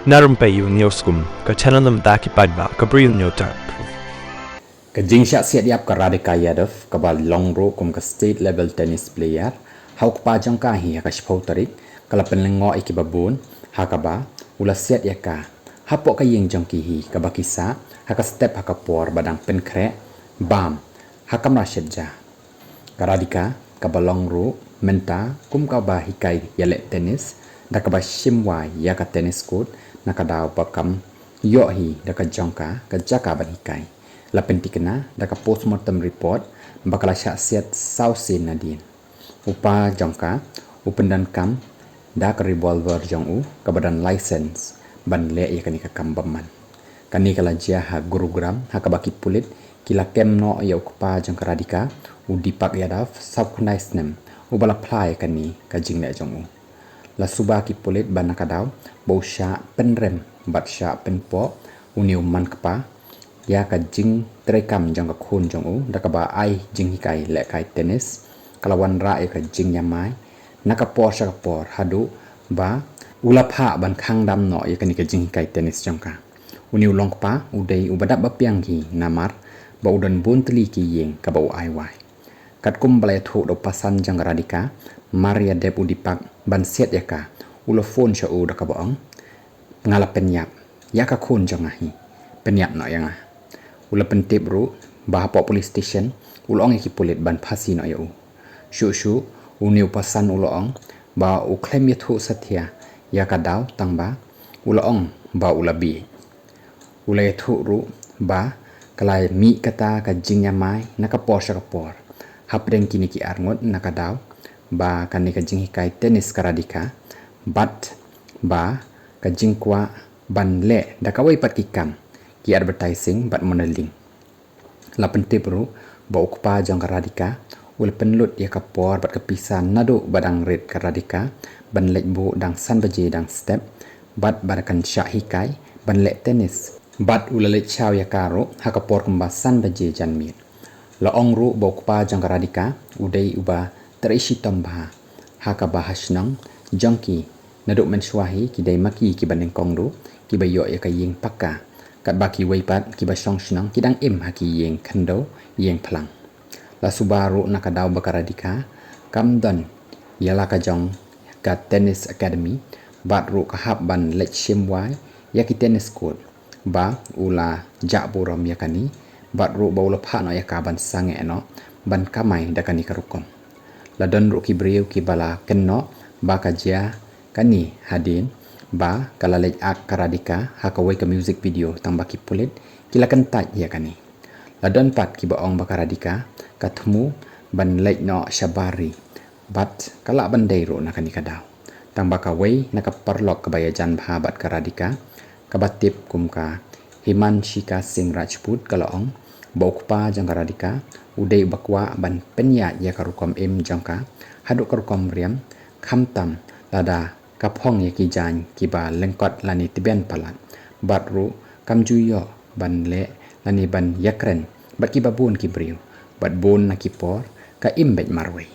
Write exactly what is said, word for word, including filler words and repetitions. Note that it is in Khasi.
Na rympei ïa u News Kum, ka channel na bynta ki paidbah ka Bri u Hynñiewtrep. Ka jingshah siat ïap ka Radhika Yadav, kaba long ruh kum ka state level tennis player, ha u kpa jong ka hi ha ka shiphew tarik, ka la pynlyngngoh ïa kiba bun, ha kaba u la siat ïa ka hapoh ka ïing jong ki hi, kaba ki sah ha ka step ha ka por ba dang pynkhreh bam ha kamra shet ja. Ka Radhika, kaba long ruh mynta kum kaba hikai ïaleh tennis, da kaba shim wai ïa ka tennis court, na ka daw ba kam ïoh hi da ka jong ka ka jaka ban hikai, la pynthikna da ka postmortem report ba ka la shah siat saw sien nadien. U pa jong ka u pyndonkam da ka revolver jong u, kaba don license ban leh ïa kane ka kam bymman. Kane ka la jia ha Gurugram, ha kaba ki pulit ki la kem noh ïa u kpa jong ka Radhika, u Deepak Yadav, saw khyndai snem, uba la phla ïa kane ka jingleh jong u. La suba ki pulit ba na ka daw ba u shah pynrem bad shah pynpoh une u man kpa ïa ka jingtreikam jong ka khun jong u, da kaba ai jinghikai lehkai tennis, ka la wanrah ïa ka jingïamai na ka por sha ka por, haduh ba u la phah ban khang dam noh ïa kane ka jinghikai tennis jong ka. Une u long kpa u dei uba dap ba piang hi, namar ba u don bun tylli ki ïing kaba u ai wai. Katkum ba la ïathuh da u pasan jong ka Radhika mar ïadep u Deepak ban siat ïa ka, u la phone sha u da kaba ong, nga la pynïap ïa ka khun jong nga hi, pynïap noh ïa nga. U la pyntip ruh ba hapoh police station u la ong ïa ki pulit ban phasi noh ïa u. Shuh shuh une u pasan u la ong ba u khlem ïathuh satia ïa ka daw, tangba u la ong ba u la bieit. U la ïathuh ruh ba ka la mih kata ka jingïamai na ka por sha ka por hapdeng kine ki arngut, na ka daw ba kane ka jinghikai tennis ka Radhika, bad ba ka jingkwah ban leh da kawei pat ki kam, ki advertising bad modeling. La pyntip ruh ba u kpa jong ka Radhika u la pynlut ïa ka por bad ka pisa naduh ba dang rit ka Radhika ban leit buh dang san baje dang step, bad ba kan shah hikai ban leh tennis. Bad u la leit shaw ïa ka ruh ha ka por kumba san baje janmiet. La ong ruh ba u kpa jong ka Radhika u dei uba trei shitom bha, ha kaba ha shnong jong ki, naduh mynshuwa hi ki dei ma ki kiba nyngkong duh, kiba ïoh ïa ka ïing pakka, katba kiwei pat kiba shong shnong ki dang im ha ki ïing khyndew ïing phlang. La suba ruh na ka daw ba ka Radhika kam don ïa la ka jong ka tennis academy, bad ruh ka hap ban leit shim wai ïa ki tennis court, ba u la jah burom ïa kane, bad ruh ba u la phah noh ïa ka ban sangeh noh ban kamai da kane ka rukom. La don ruh ki briew kiba la kynnoh ba ka jia kane hadien ba ka la leit ak ka Radhika ha kawei ka music video, tangba ki pulit ki la kyntait ïa kane. La don pat kiba ong ba ka Radhika ka thmu ban leit noh shabar ri, bad ka lah ban dei ruh na kane ka daw. Tangba kawei na ka paralok kaba ïajan bha bad ka Radhika, kaba tip kum ka Himanshika Singh Rajput, ka la ong ba u kpa jong ka Radhika u dei uba kwah ban pynïaid ïa ka rukom im jong ka haduh ka rukom riam, khamtam lada ka phong ïa ki jaiñ kiba lyngkot lane tbian palat, bad ruh kam ju ïoh ban leh lane ban ïakren bad kiba bun ki briew, bad bun na ki por ka im beit marwei.